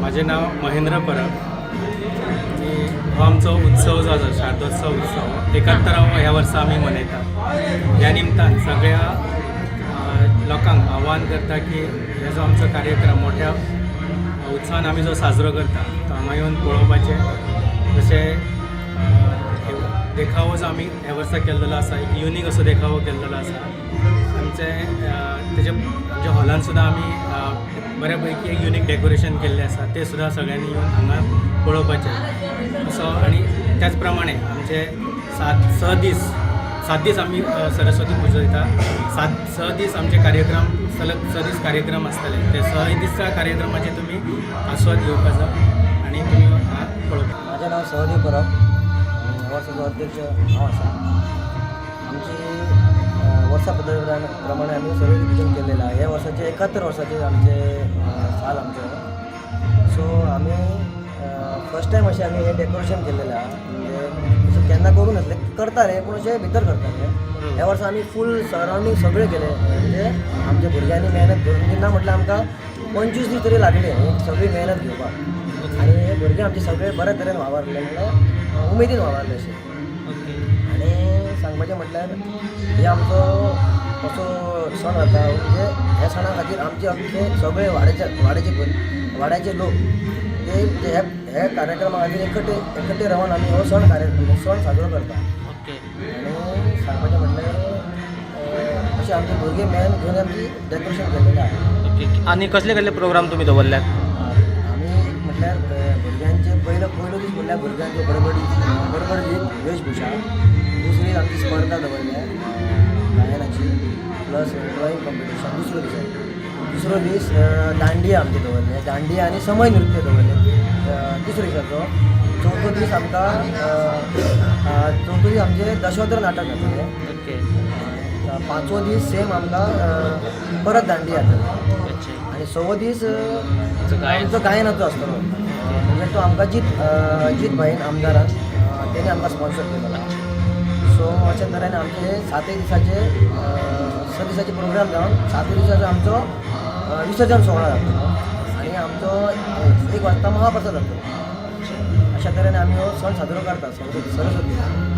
म्हजें नांव महेंद्र परब आनी हो आमचो उत्सव जो आसा, शारदोत्सव उत्सव, एकात्तरावो ह्या वर्सा आमी मनयतात. ह्या निमतान सगळ्या लोकांक आव्हान करता की हे जो आमचो कार्यक्रम मोठ्या उत्साहान आमी जो साजरो करता तो हांगा येवन पळोवपाचें. जशें देखावो जो आमी ह्या वर्सा केल्लो आसा, एक युनीक असो देखावो केल्लो आसा. आमचे तेजे आमच्या हॉलान सुद्दां आमी बऱ्या पैकी एक युनीक डेकोरेशन केल्लें आसा, तें सुद्दां सगळ्यांनी येवन हांगा पळोवपाचें असो. आनी त्याच प्रमाणे आमचे 7 6 दीस, 7 दीस आमी सरस्वती पुजयता. 7 6 दीस आमचे कार्यक्रम, सलग 6 दीस कार्यक्रम आसतले. ते 6 दिसा कार्यक्रमाचे तुमी आस्वाद घेवपाचो आनी तुमी हांगा पळोवपाक. माझें नांव सहदेव परब. ह्या वर्साचो अध्यक्ष हांव आसा. आमची वर्सा पद्दती प्रमाणे आमी सरस्वती पुजन केलेलें आहा. ह्या वर्साचे 71 वर्साचे आमचे साल आमचें. सो आमी फर्स्ट टायम अशें आमी हें डेकोरेशन केल्लेलें आहा. म्हणजे अशें केन्ना करूं नासलें. करताले पूण अशें भितर करताले. ह्या वर्सा आमी फूल सरावंडींग सगळें केलें. म्हणजे आमच्या भुरग्यांनी मेहनत करून, म्हणजे ना म्हटल्यार आमकां 25 दीस तरी लागले ही सगळी मेहनत घेवपाक. आनी हे भुरगे आमचे सगळे बऱ्या तरेन वावरले, म्हणल्यार उमेदीन वावरले अशे. आनी सांगपाचें म्हटल्यार हे आमचो असो सण जाता, म्हणजे ह्या सणा खातीर आमचे अख्खे सगळे वाड्याचे लोक ते म्हणजे ह्या ह्या कार्यक्रमा खातीर एकट्टे एकट्टे रावन आमी हो सण कार्यक्रम सण साजरो करता. आनी सांगपाचें म्हटल्यार अशे आमचे भुरगे मेहनत घेवन आमची डेकोरेशन केल्लेलें आहा. ओके, आनी कसले कसले प्रोग्राम तुमी दवरल्यात? आमी एक म्हटल्यार भुरग्यांचे पयलो पयलो दीस म्हटल्यार भुरग्यांचो गडबडी गडबड गीत वेशभुशा. दुसरी आमची स्पर्धा दवरल्या गायनाची प्लस ड्रॉइंग कॉम्पिटिशन दुसरो दीस. दुसरो दीस दांडिया आमचे दवरले, दांडिया आनी समय नृत्य दवरले तिसरो दिसाचो. चवथो दीस आमकां चवथो दीस आमचे दशावतार नाटक जातलें. पांचवो दीस सेम आमकां परत दांडिया जातले. आनी सवो दीस गायन. आमचो गायनाचो आसतलो. म्हणजे तो आमकां जीत भाईन आमदारान तेणी आमकां स्पॉन्सर केलेलो. सो अशा तरेन आमचे सातय दिसाचे, 6 दिसाचे प्रोग्राम जावन सातय दिसाचो आमचो विसर्जन सुवाळो जातलो आनी आमचो 1 वाजता महाप्रसाद जातलो. अशा तरेन आमी हो सण साजरो करतात, सरस्वती सरस्वती.